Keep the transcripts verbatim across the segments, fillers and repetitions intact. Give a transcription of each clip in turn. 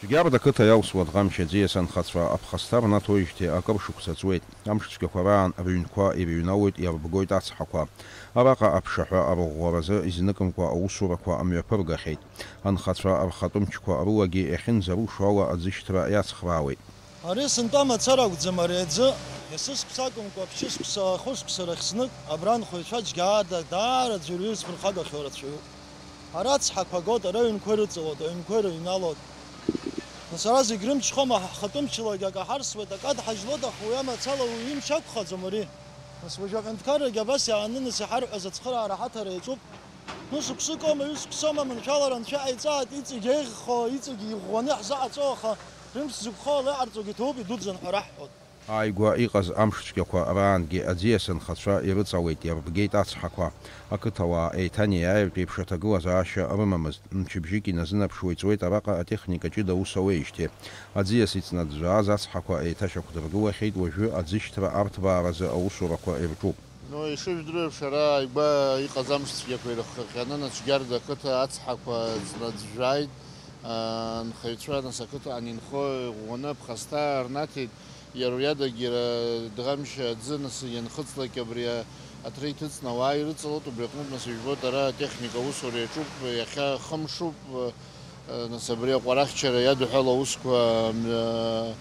Џьгьарда ақыҭа иалсуа Дӷамшь аӡиас анхацәа аԥхасҭа рнаҭоижьҭеи акыр шықәса ҵуеит. Амш цәгьақәа раан рыҩнқәа ирыҩналоит, иарбгоит ацҳақәа. Араҟа аԥшаҳәа арыӷәӷәаразы изныкымкәа аусурақәа мҩаԥыргахьеит. Анхацәа рхатәы мчқәа рылагьы иахьынӡарылшо ала аӡышьҭра иацхраауеит. Ари сынтәа мацара акәӡам, ари аӡы есышықәса акәымкәа, ԥшьышықәса, хышықәса рахь знык абра анхаҩцәа Џьгьарда даара аӡәырҩы изԥырхагахьоу рацәаҩуп. Ара ацҳақәа гот, ара аҩнқәа ирыҵалот, аҩнқәа ирыҩналот. Нас ара зегь рымчхома, ҳхатәы мчалагьы акы ҳарсуеит, акы адҳажьлоит, аха уи амацала уаҩы имч ақәхаӡом ари. Нас уажәы аҳәынҭқаррагьы абас иааны нас иҳарҳәаз ацхыраара ҳаҭара иаҿуп. Нышықәсыкоума, ҩышықәсоума, маншәалара анцәа ҟаиҵааит, иҵегь еиӷьхо, иҵегь иӷәӷәаны иаҳзыҟаҵо, аха рымч зықәхо ала иҟарҵогьы ҭоуп, идуӡӡан ҳәа раҳҳәоит. Ааигәа иҟаз амш цәгьақәа раангьы аӡиас анхацәа ирыҵалеит, иарбгеит ацҳақәа. Ақыҭауаа еиҭанеиааиртә еиԥш аҭагылазаашьа рымамызт. Мчыбжьык иназынаԥшуа иҵуеит араҟа атехника ҷыда аус ауеижьҭеи. Аӡиас иҵнаӡәӡәааз ацҳақәа еиҭашьақәдыргылахьеит, уажәы аӡышьҭра арҭбааразы аусурақәа ирҿуп. Ну, ишыжәдыруеиԥш, ара ааигәа иҟаз амш цәгьақәа ирыххахьаны, нас Џьгьарда ақыҭа ацҳақәа ҵнаӡәӡәааит. Анхаҩцәа, нас, ақыҭа анинхо иӷәӷәаны аԥхасҭа рнаҭеит. Иара уи адагьы иара Дӷамшь аӡы, нас, ианхыҵлак абри аҭра иҭыҵны ауаа ирыҵалоит, убри аҟнытә, нас, ижәбоит, ара атехника аусура иаҿуп, иахьа хымшуп, нас, абри аҟәарахьчара иадҳәало аусқәа мҩа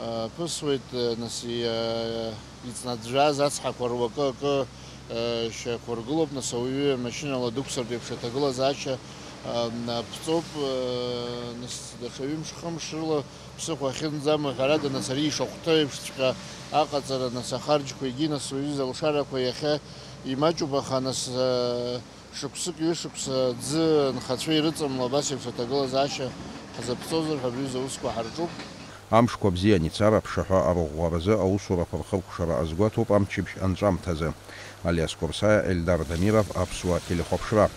аԥысуеит, нас, иа-, иҵнаӡәӡәааз ацҳақәа руакы акы шьақәыргылоуп, нас, ауаҩы машьынала дықәсыртә еиԥш аҭагылазаашьа ԥҵоуп, нас, даҽа ҩымш-хымш рыла ԥсыхәа ахьынӡамоу, ҳәарада, нас, ари ишахәҭоу еиԥшҵәҟьа аҟаҵара, нас, ахарџьқәа егьи, нас, уаҩы изалшарақәа иахьа имаҷуп, аха, нас, шықәсык, ҩышықәса аӡы анхацәа ирыҵамло абас еиԥш аҭагылазаашьа ҳзаԥҵозар ҳәа абри рзы аусқәа ҳарҿуп. Амшқәа бзиан ицар аԥшаҳәа арыӷәӷәаразы аусурақәа рхыркәшара азгәаҭоуп амчыбжь анҵәамҭазы. Алиас Қәырсаиа, Эльдар Дамиров, Аԥсуа телехәаԥшра.